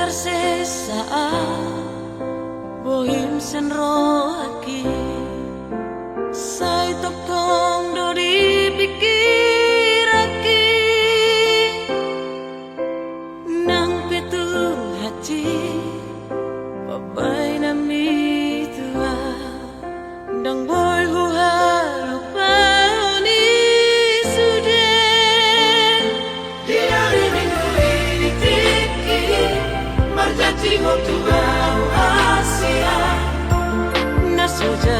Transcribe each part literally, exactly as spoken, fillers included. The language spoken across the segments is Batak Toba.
Sesa bohim sian rohangki, sai tongtong do di pingkiranki. Nang pe tu hansit mambahen hami tua, ndang boi huhalupahon i sude. Di ari Minggu i di tingki, marjanji ho tu ahu hasian, na so ja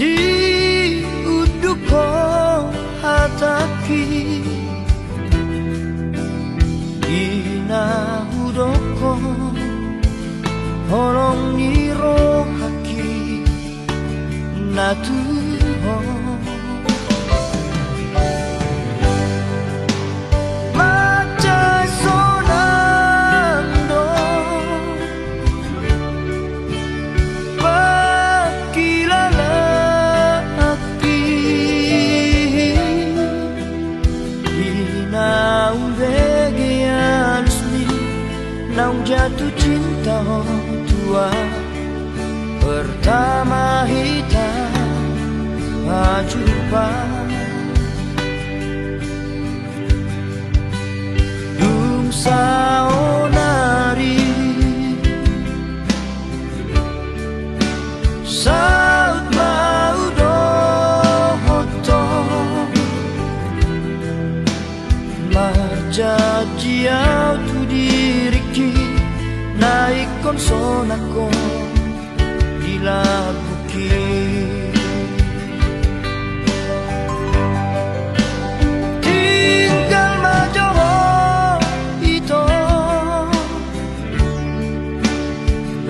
Di unduk ho hatangki, i na hudok ho holong ni rohangki na tu ho. Mansai sonang do pangkilalaanki, di naung bege alusmi, naung jatuh cinta ho tu ahu pertama hita pajumpa. Dung saonari, saut ma hudohot ho, marjanji ahu tu diringki, na ingkon sonang ho di lambungki. Tinggal ma jo ho, ito,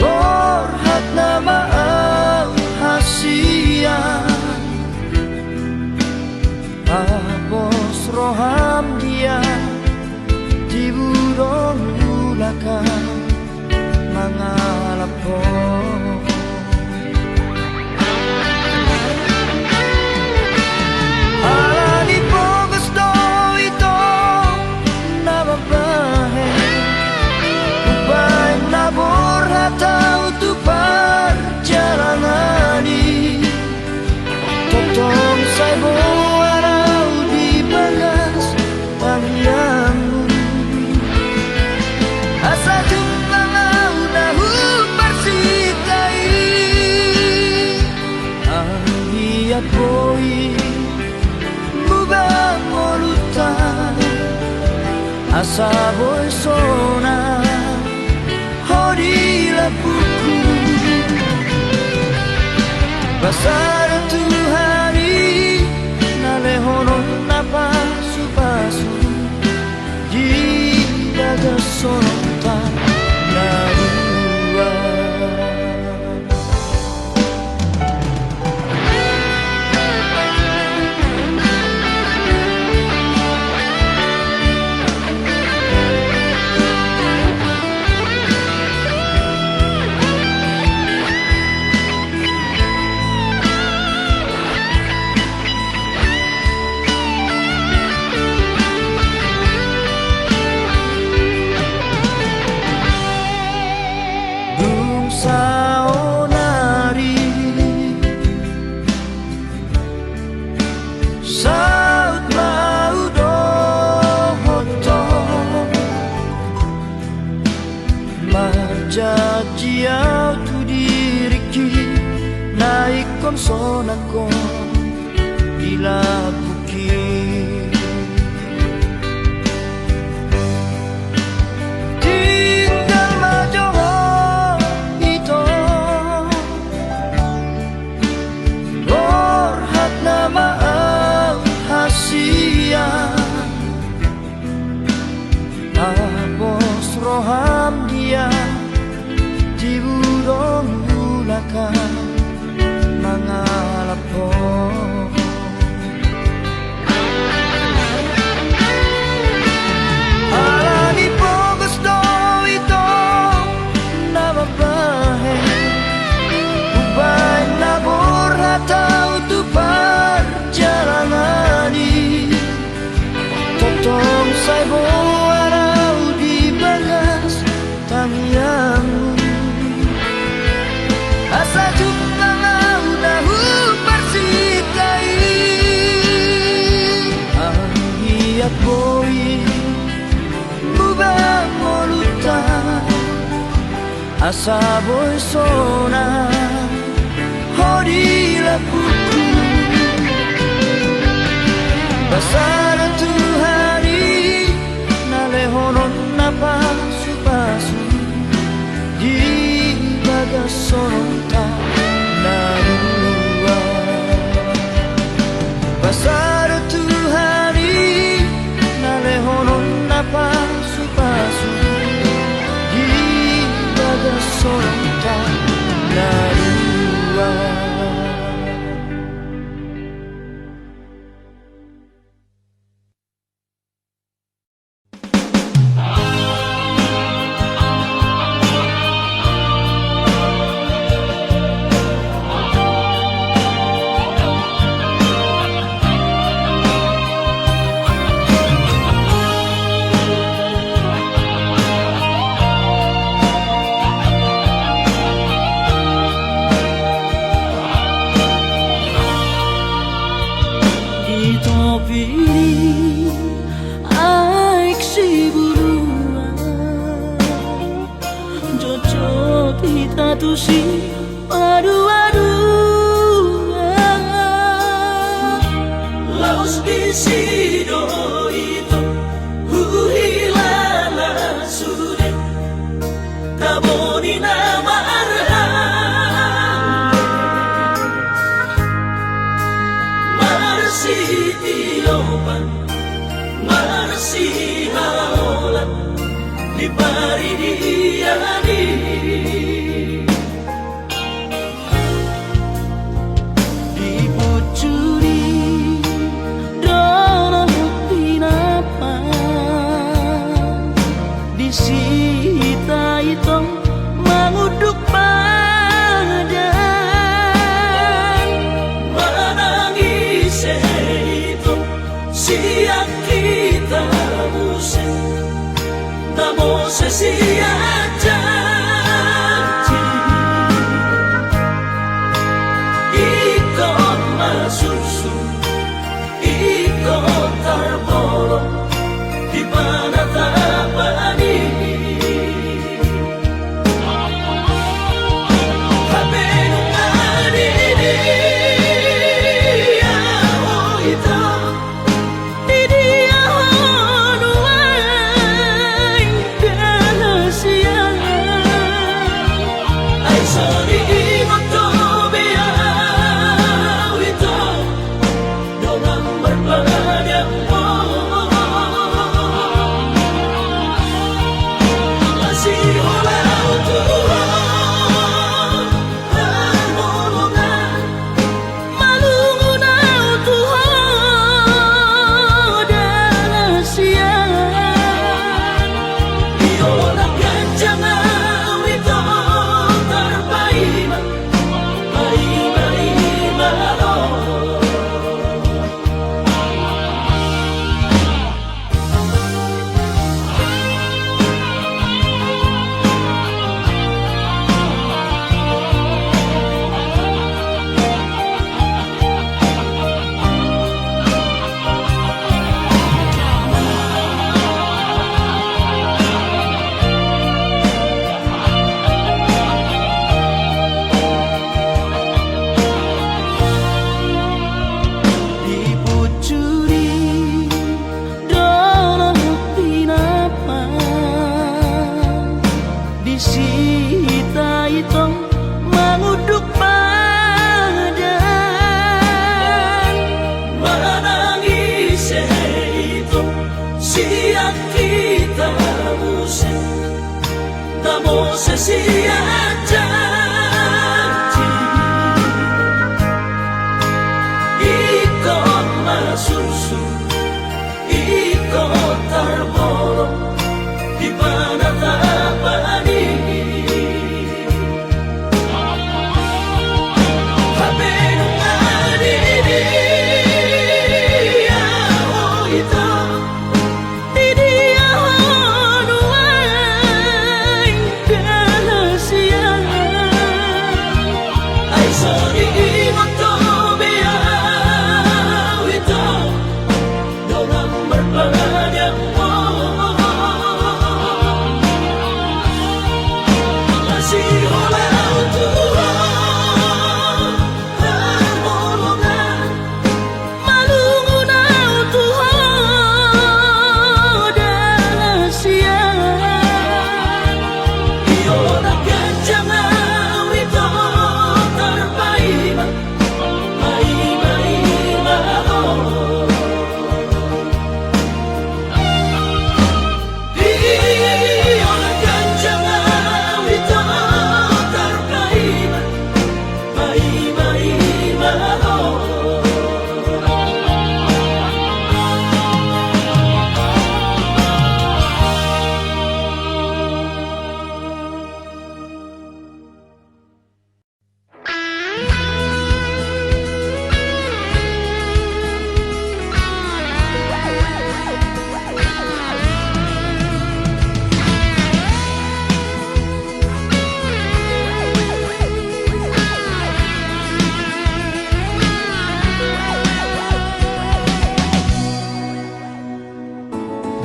borhat nama ahu hasian. Pos roham dia, tibu do mulak ahu mangalap ho. Alani pogos do ito na mambahen, umbahen na borhat ahu tu parjalanan i. Tongtong sai boan ahu di bagas tangiangmu, asa jumpang ahu na huparsinta i. Anggiat boi muba ngolunta, asa boi sonang ho di lambungku. Pasada Tuhan i na lehononna pasupasu di bagas soronta na dua. Dung saonari, saut ma hudohot ho, marjanji ahu tu diringki, na ingkon sonang ho di lambungki. Tinggal ma jo ho, ito, borhat nama ahu hasian. Pos roham dia, tibu do mulak ahu mangalap ho. Alani pogos do ito na mambahen, umbahen na borhat ahu tu parjalanan i. Tongtong sai boan ahu di bagas tangiangmu, asa jumpang ahu na huparsinta i. Anggiat boi muba ngolunta, asa boi sonang ho di lambungku. Pasada Tuhan i na lehononna pasupasu di bagas soronta na dua. Aduh, aduh, ah. Laos disi do ito huhilala sude tabo ni na marhangge, marsitiopan, marsihaolan di paridian i. Di pucuri dolok pinapa disi hita ito mangunduk badan, manang ise ito sian hita muse na mose sian janji. Ingkon ma sursur, ingkon tarbolong di panatapan i. Hape nunga di dia ho ito, di dia ho nuaeng da na sian. Ai so diingot do be ahu ito dongan marpadanghon. Masihola ahu tu ho, haholongan. Malungun ahu tu ho da na sian. Di holan ganjang ahu ito tarpaima, paima-ima ho. Di pucuri dolok pinapa disi hita ito mangunduk badan, manang ise ito sian hita muse na mose sian janji. Ingkon ma sursur, ingkon tarbolong di panatapan i. Hape nunga di dia ho ito, di dia ho nuaeng da na sian. Ai so diingot do be ahu ito dongan marpadanghon. Masihola ahu tu ho, haholongan. Malungun ahu tu ho da na sian. Di holan ganjang ahu ito tarpaima, paima-ima ho. Di holan ganjang ahu ito tarpaima, paima-ima ho.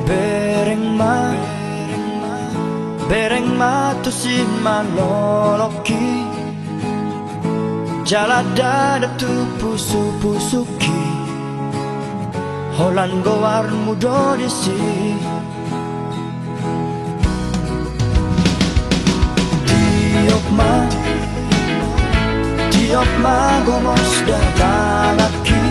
Bereng ma, bereng ma tusi malolongki. Jala dadap tu pusuk-pusukki, holan goarmu do disi. Tiop ma, tiop ma gomos da tanganki,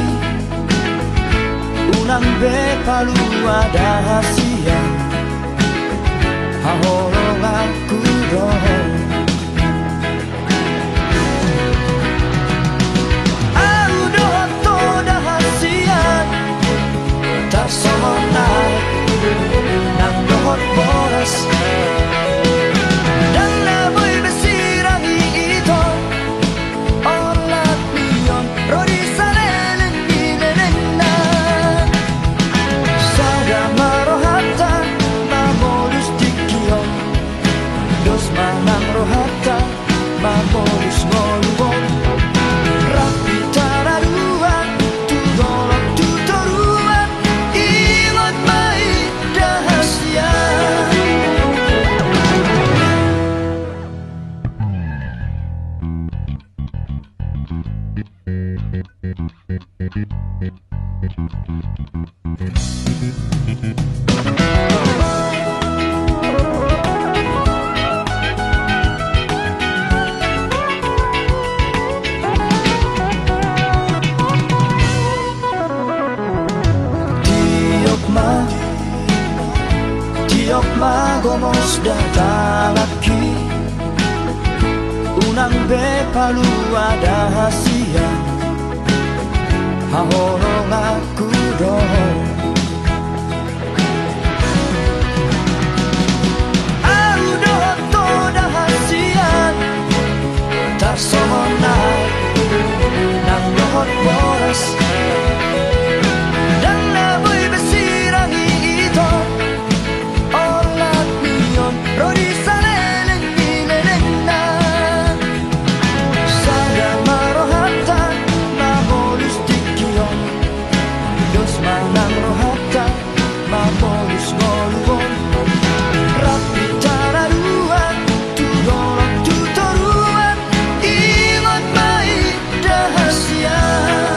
unang be palua da hasian, haholonganku do ho. Ahu dohot ho da hasian, tarsongon aek nang dohot boras. Ndang na boi be sirang i ito, olat ni on ro di saleleng ni lelengna. Sada ma rohanta mamolus tingki on, dos ma nang rohanta mamolus ngolu on. Rap hita na dua tu dolok tu toruan, ingot ma i da hasian. Tiop ma, tiop ma gomos da tanganki, unang be palua da hasian, haholonganku do ho. Ahu dohot ho da hasian, tarsongon aek nang dohot boras. Ndang na boi be sirang i ito, olat ni on ro di saleleng ni lelengna. Sada ma rohanta mamolus tingki on, dos ma nang rohanta mamolus ngolu on. Rap hita na dua tu dolok tu toruan, ingot ma i da hasian.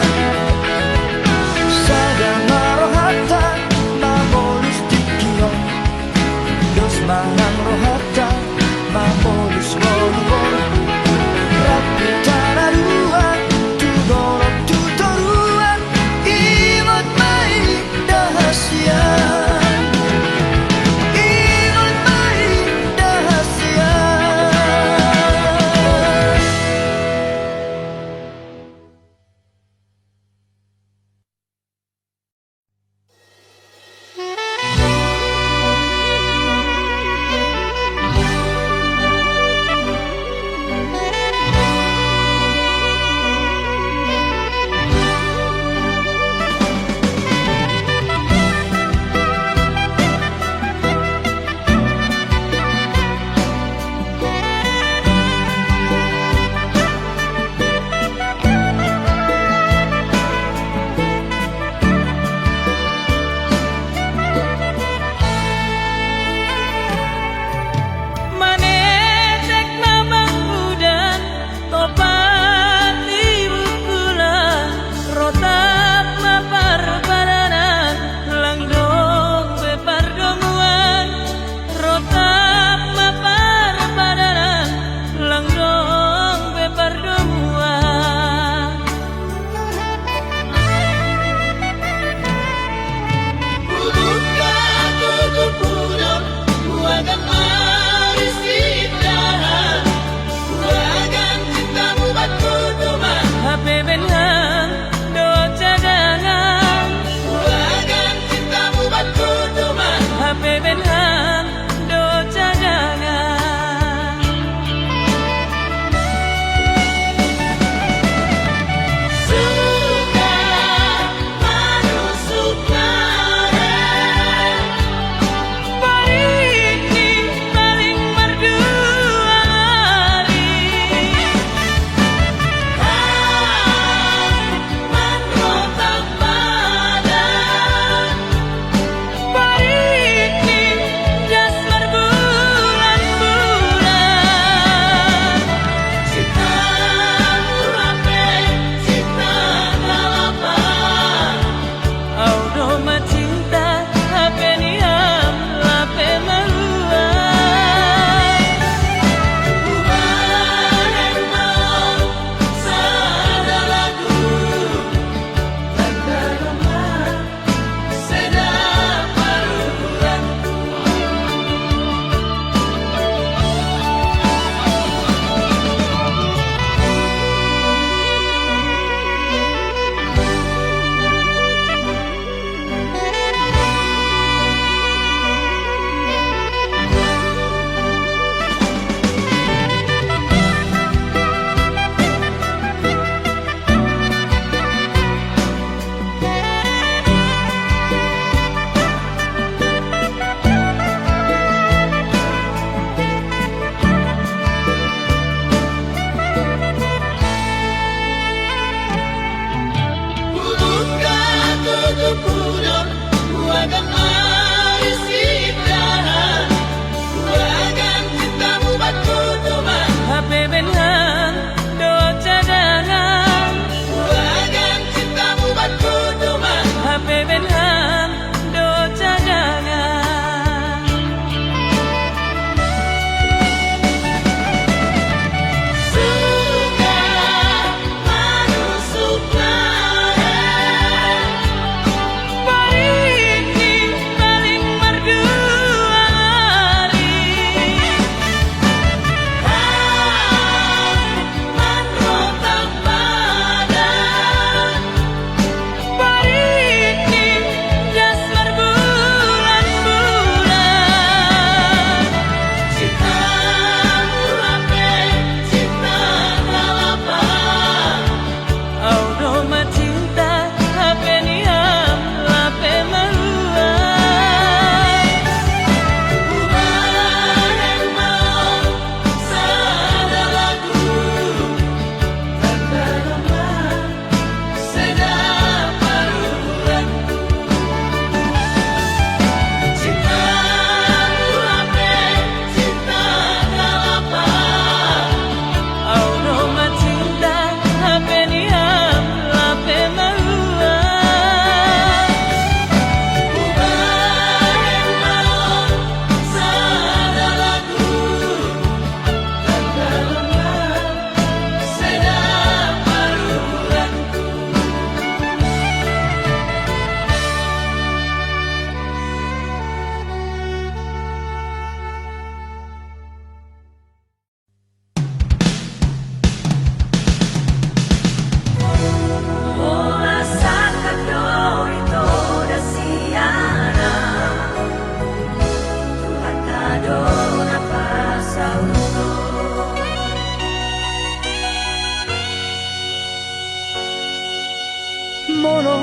Molo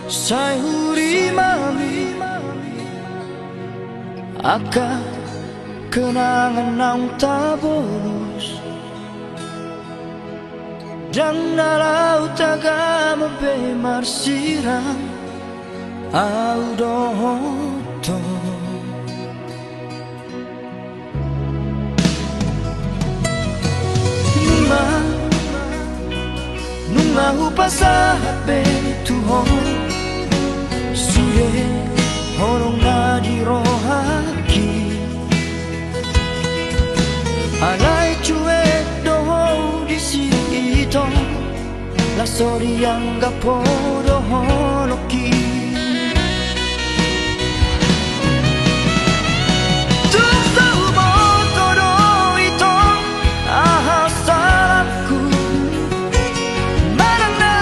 sai hurimami angka kenangan naung tabolus, ndang na laho tagam be marsirang au dohot ho. Nunga, nunga hupasahat be tu ho sude holong na di rohangki. Alai cuek do ho disi, ito, laos so dianggap ho dohononki. Tung so huboto do, ito, aha salangku, manang na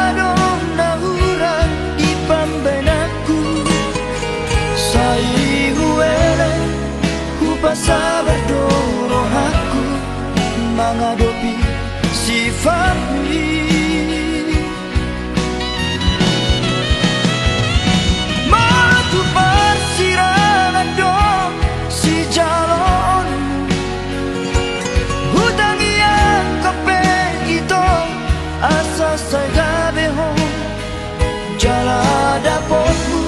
adong na hurang di pambahenanku. Sai huelek, hupasabar do rohangku mangadopi sifatmi. Molo tu parsirangan do sijaloonmu, hutangihon pe, ito, asa sai gabe ho jala dapotmu,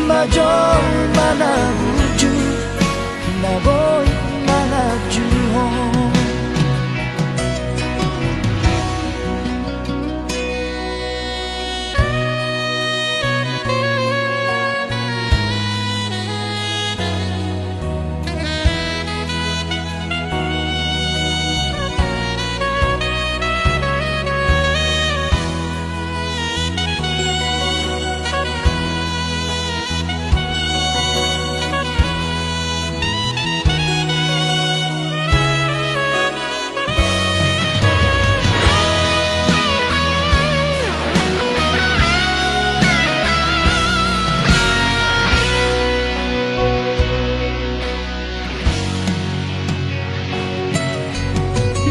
ma jolma na burju, na boi mangajuhon.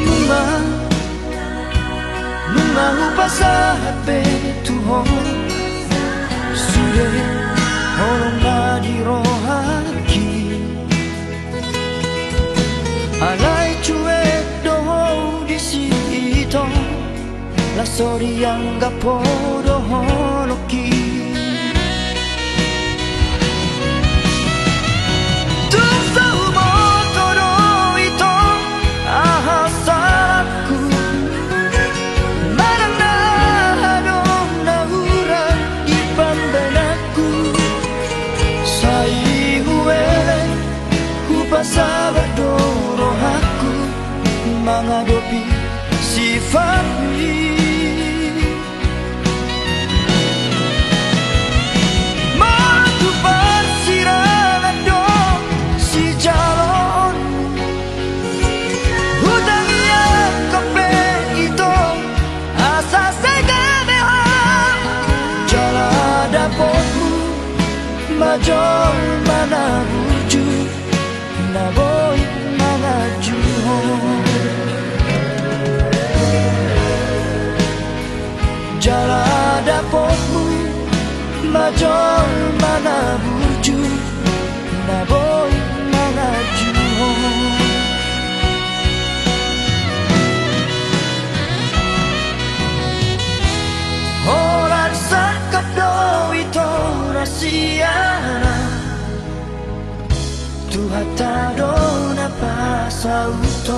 Nunga, nunga hupasahat be tu ho sude holong na di rohangki. Alai cuek do ho disi, ito, laos so dianggap ho dohononki. Tung so huboto do, ito, aha salangku, manang na adong na hurang di pambahenanku. Sai huelek, hupasabar do rohangku mangadopi sifatmi. Molo tu parsirangan do sijaloonmu, hutangihon pe, ito, asa sai gabe ho jala dapotmu, ma jolma na burju, na boi mangajuhon. Jala dapotmu, ma jolma na burju, na boi mangajuhon. Holan sangkap do, ito, na siala, Tuhanta do na pasauthon.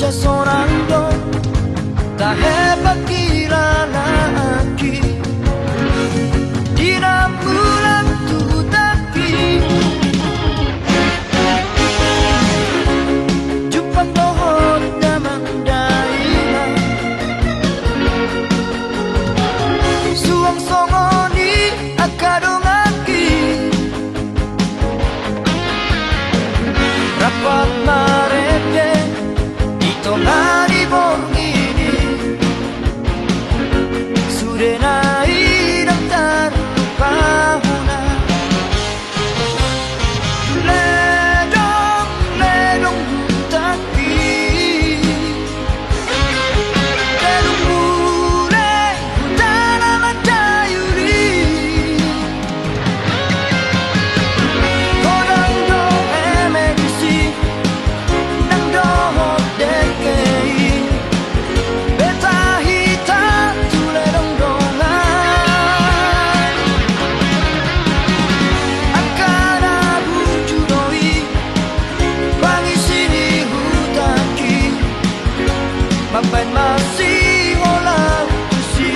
Sonang do tahe pangkilalaanki di na mulak tu hutangki. Jumpang dohot damang dainang, suang songon i angka donganki. Rap marende di tonga ni borngin i, sudena i ndang tarlupahon. Ledong, ledong hutangki. Ledong mule hutana mandaion i. Godang do eme disi, nang dohot dengke i. Beta hita tu ledong dongan. Angka na burju do i pangisi ni hutangki. Mambaen masihola tusi.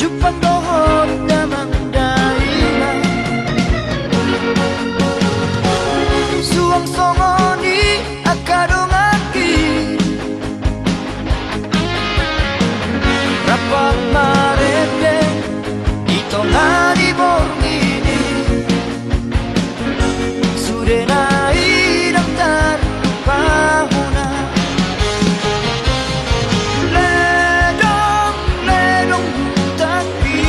Jumpang dohot damang dainang, suang songon i angka donganki. Rap marende di tonga ni borngin i, sudena i ndang tarlupahon. Ledong, ledong hutangki.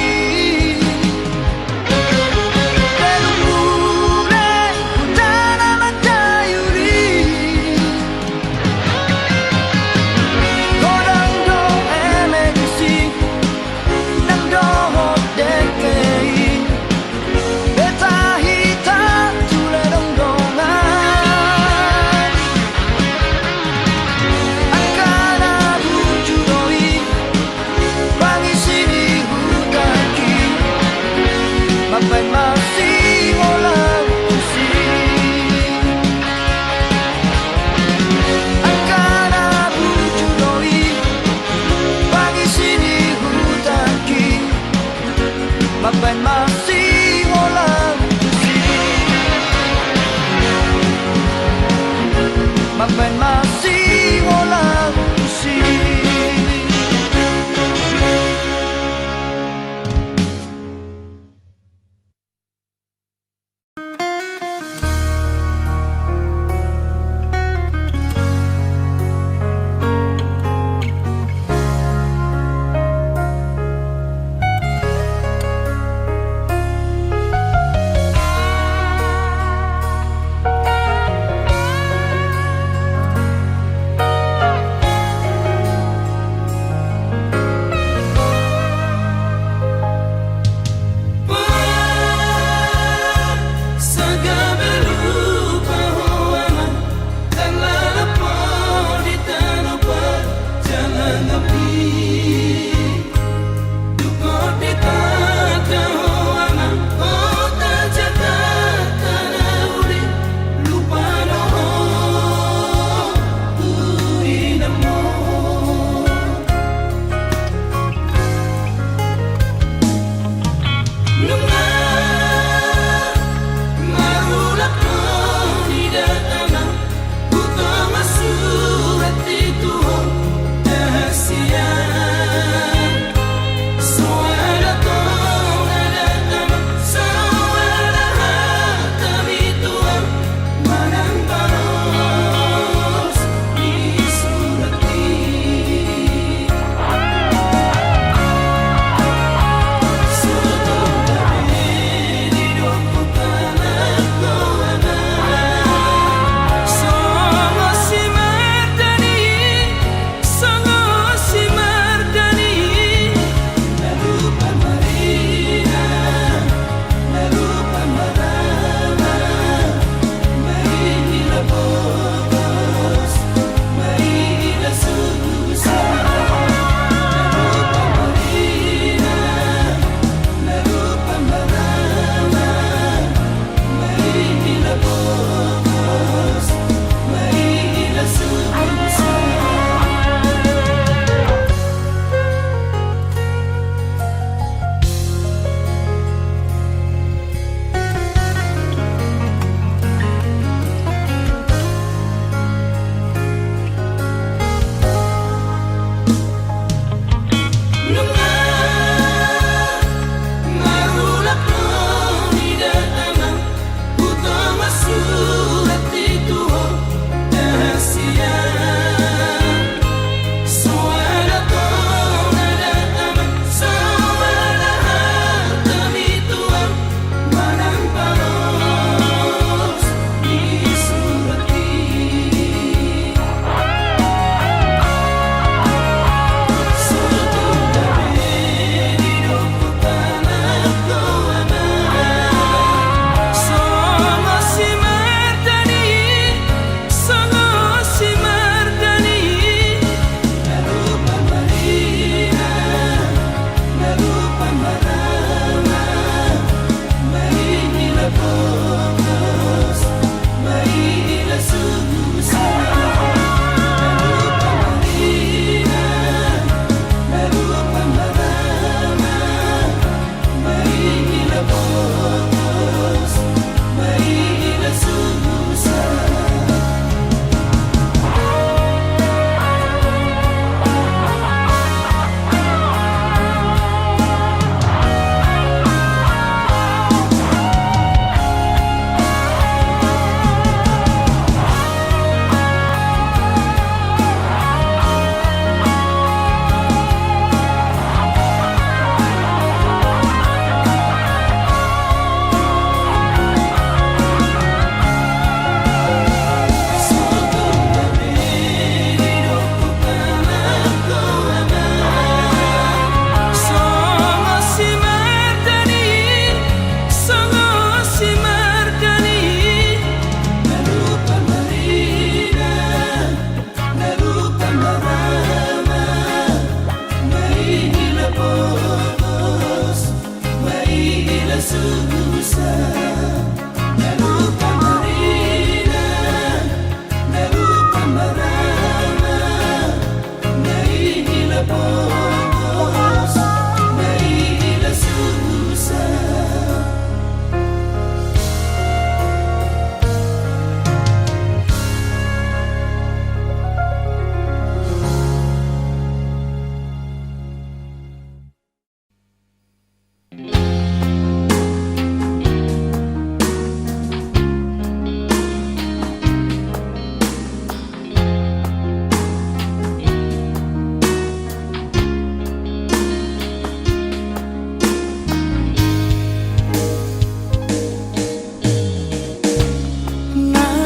Ledong mule hutana mandaion i. Godang do eme disi, nang dohot dengke i. Beta hita tu ledong dongan.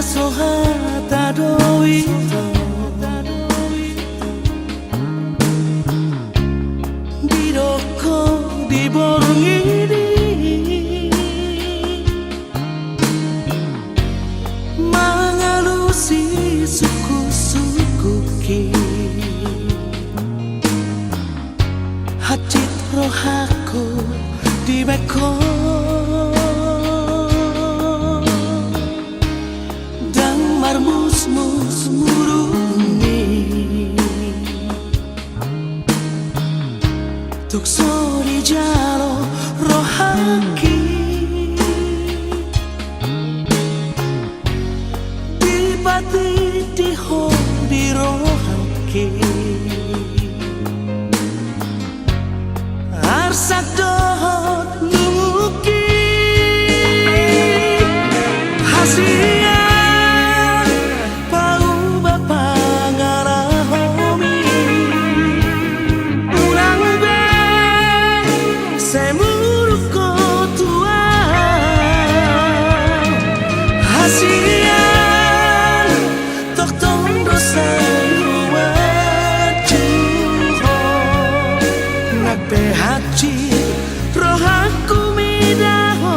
So hata do ito didok ho di borngin i, mangalusi sungkunsungkunki. Hansit rohangku dibahen ho ndang marmusmus muruk ni. Tung so dijalo rohangki, dipatindi ho di rohangki. Arsak dohot lungungki, hasian pauba pangalahomi. Unang be sai muruk ho tu ahu, hasian tongtong do sai huanju ho. Nang pe hansit rohangku mida ho.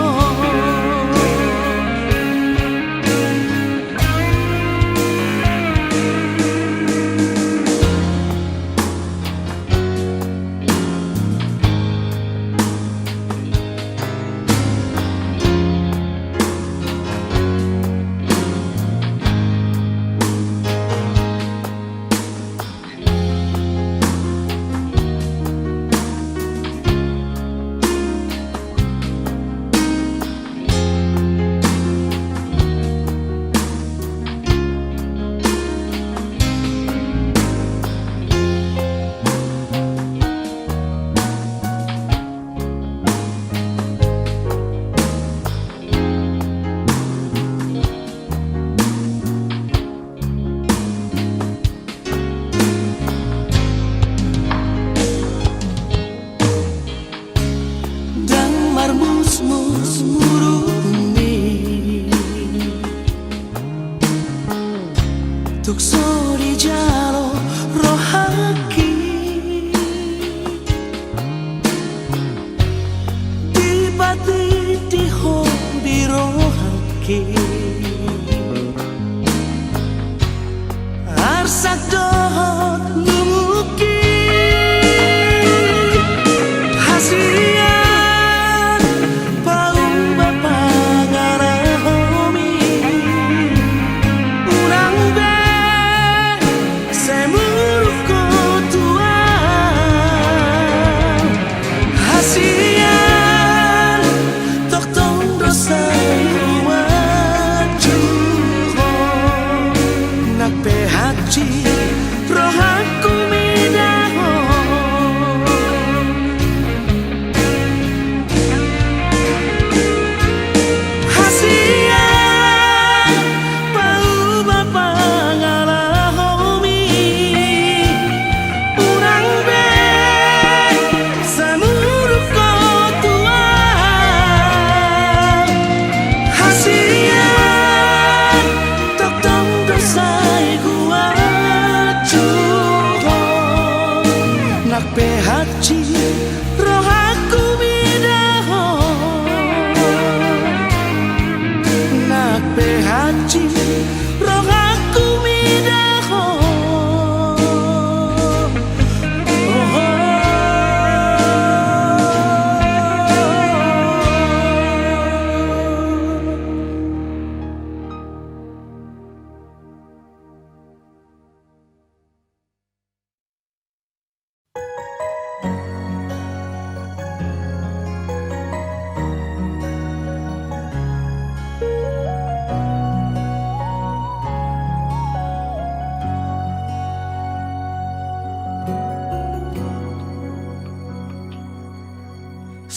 Ndang marmusmus muruk ni, tung so dijalo rohangki, dipatindi ho di rohangki. Arsak dohot lungungki, hasian pauba pangalahomi. Unang be sai muruk ho tu ahu, hasian tongtong do sai huanju ho. Nang pe hansit rohangku mida ho, hasian pauba pangalahomi. Unang be sai muruk ho tu ahu, hasian tongtong do sai huanju ho. Nang pe hansit rohangku mida ho, nang pe hansit rohangku mida ho.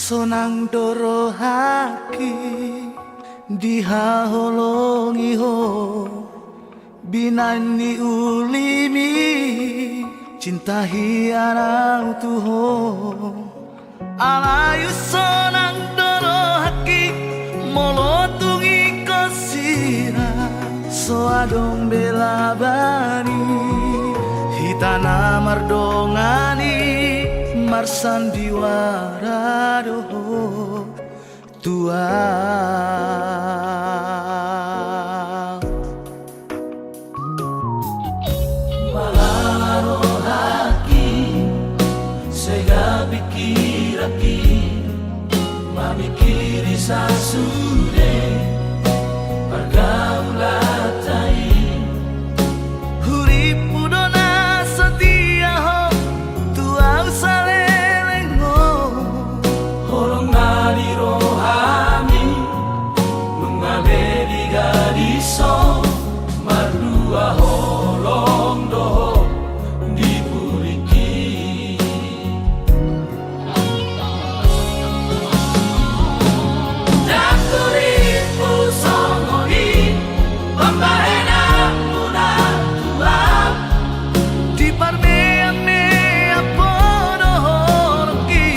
Sonang do rohangki dihaholongi ho, binahen ni ulimi cinta hian au tu ho. Alai sonang do rohangki molo tung ingkon sirang. So adong be labani, hita na mardongan i marsandiwara do ho Tuhan. Malala rohangki, sega pingkiranki, mamingkiri sasude pargaulanta i. Hurippu do na satia ho tu ahu saleleng on. Holong na di rohami, nunga be di gadis on, mardua holong do ho di pudingki. Ndang hurippu songon i pambahenanmuna Tuhan, diparmeammeamhon do holongki.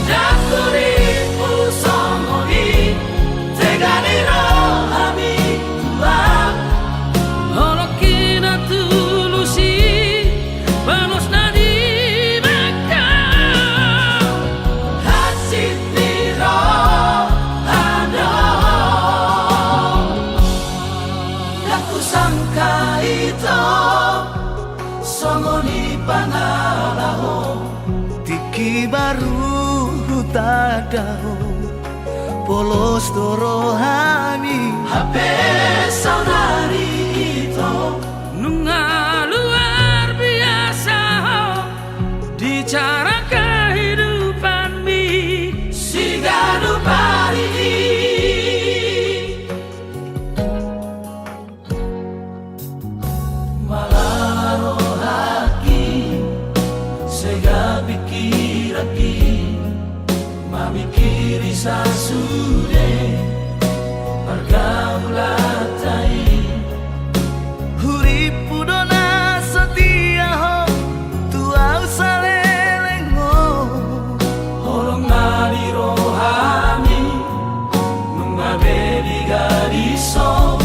Ndang hurippu songon i, tega ni rohami Tuhan. Holongki na tulus i, balos na di bangka. Hansit ni roha do. Ndang husangka ito songon i pangalahon. Tingki baru hutanda ho, polos do rohami. Hape saonari ito, nunga luar biasa ho di cara kehidupanmi siganup ari i. Malala rohangki, sega pingkiranki, mamingkiri sasude pargaulanta i. Hurippu do na satia ho tu ahu saleleng on. Holong na di rohami, nunga be di gadis on,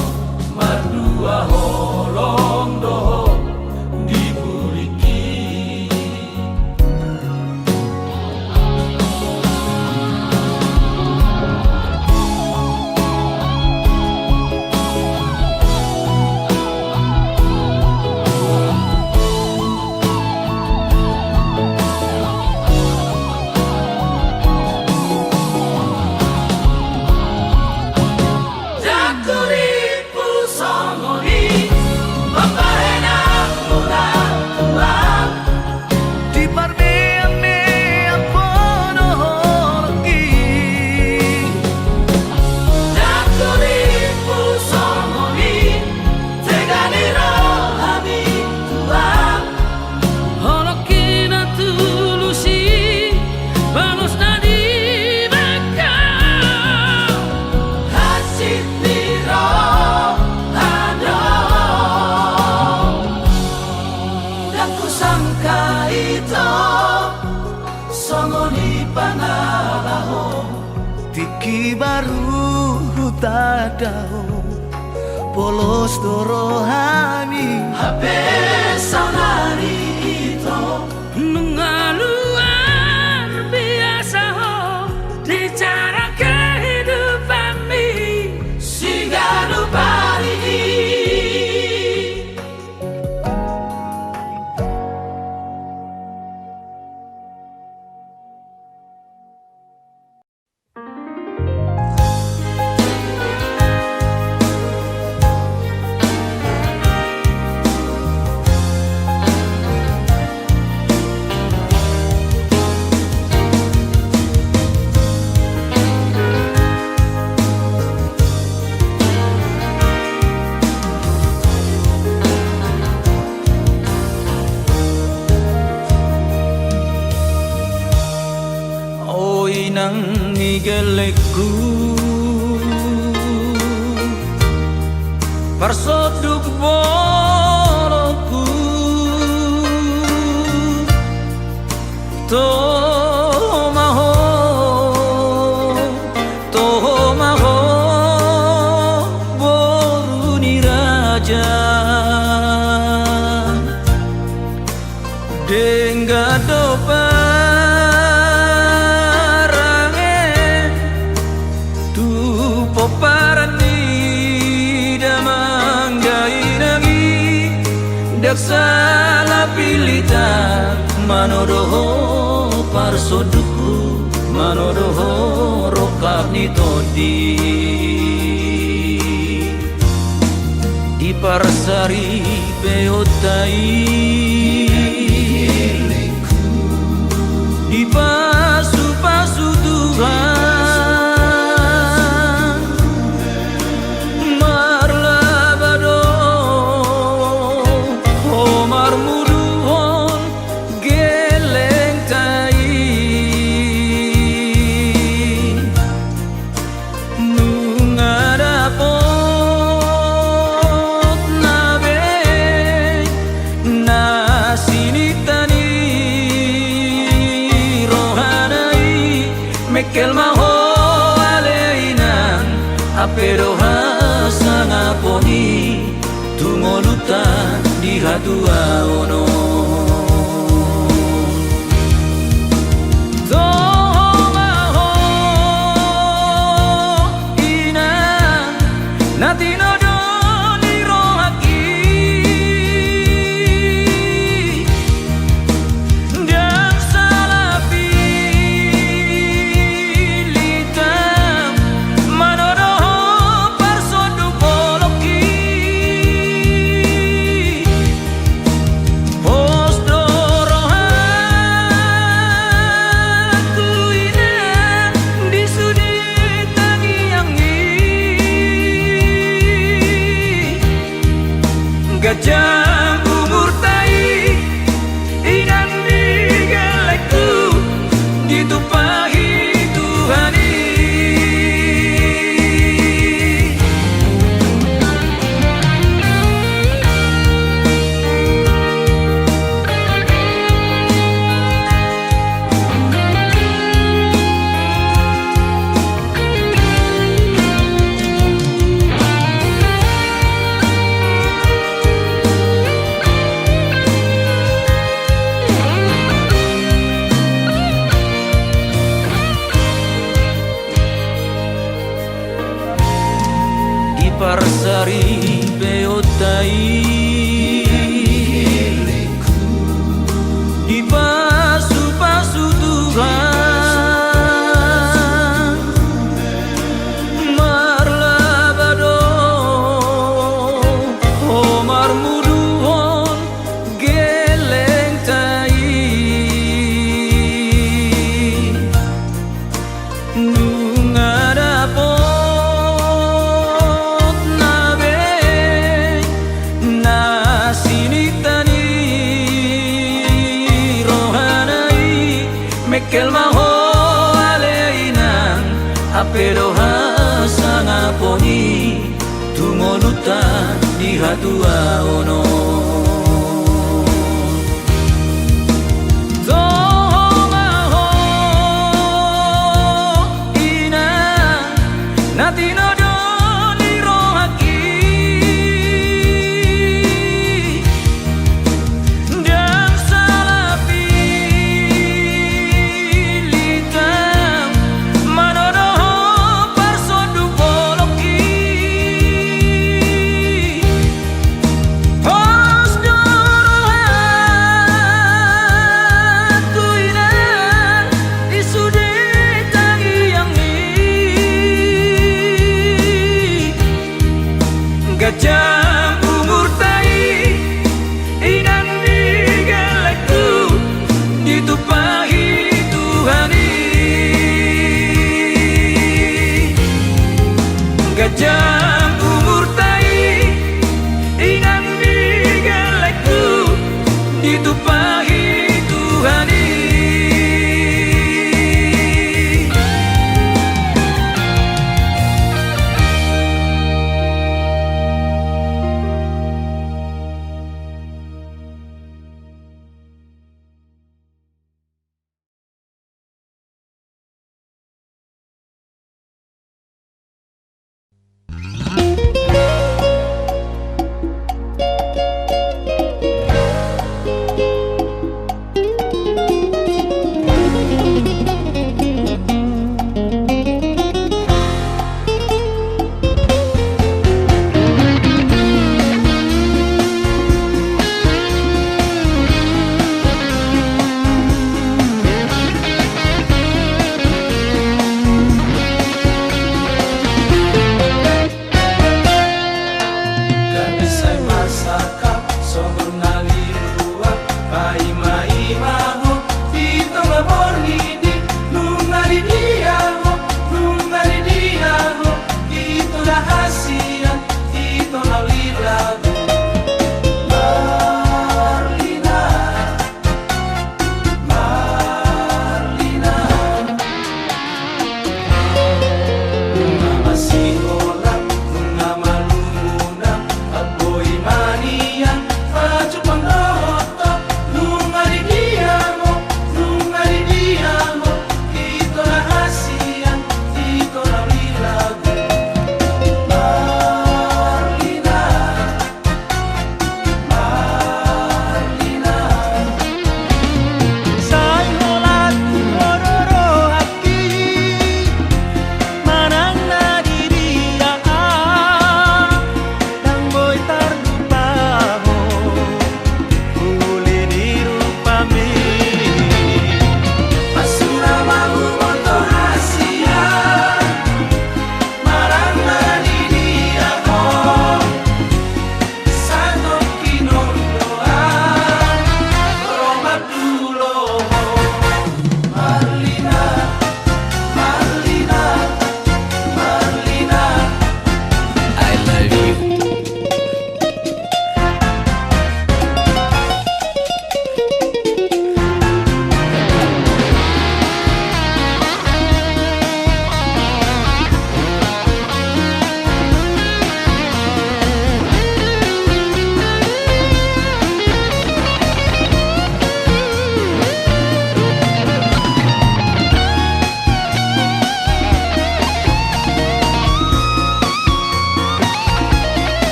mardua holong do ho di pudingki. Ndang hurippu songon i pambahenanmuna Tuhan, diparmeammeamhon do holongki. Ndang hurippu songon i, tega ni rohami Tuhan. Holongki na tulus i, balos na di bangka. Hansit ni roha do. Ndang husangka ito songon i pangalahon. Tingki baru hutanda ho, polos do rohami. Hape saonari ito, nunga luar biasa ho di cara kehidupanmi siganup ari i. O inang ni gellengku, parsonduk bolongku, toho ma ho, toho ma ho, Jam denggan do parange tu pomparan ni damang dainang i. Ndang sala pilita manodohon parsondukku, manodohon rongkap ni tondi. Diparsaripeonta i, dipasupasu Tuhan, marlaba do ho marmuduhon gellengta i. Nunga dapotna be na sininta ni rohana i, mengkel ma ho ale inang, ampe do hasangapon i tu ngolunta di hatuaon on. Toho ma ho inang, na tinodo ni rohangki. Ndang sala pilita manodohon parsonduk bolongki. Pos do rohangku inang di sude tangiang i. Ganjang umurta i inang di gellengku, ditumpahi Tuhan i. Diparsaripeonta i, dipasupasu Tuhan, marlaba do ho marmuduhon gellengta i. Nunga dapotna be na sininta ni rohana i, mengkel ma ho ale inang, ampe do hasangapon i tu ngolunta di hatuaon on. Toho ma ho inang, na tinodo ni rohangki. Ndang sala pilita manodohon parsonduk bolongki. Pos do rohangku inang di sude tangiang i. Ganjang umurta i inang di gellengku, ditumpahi Tuhan i. Ganjang umurta i inang di gellengku, ditumpahi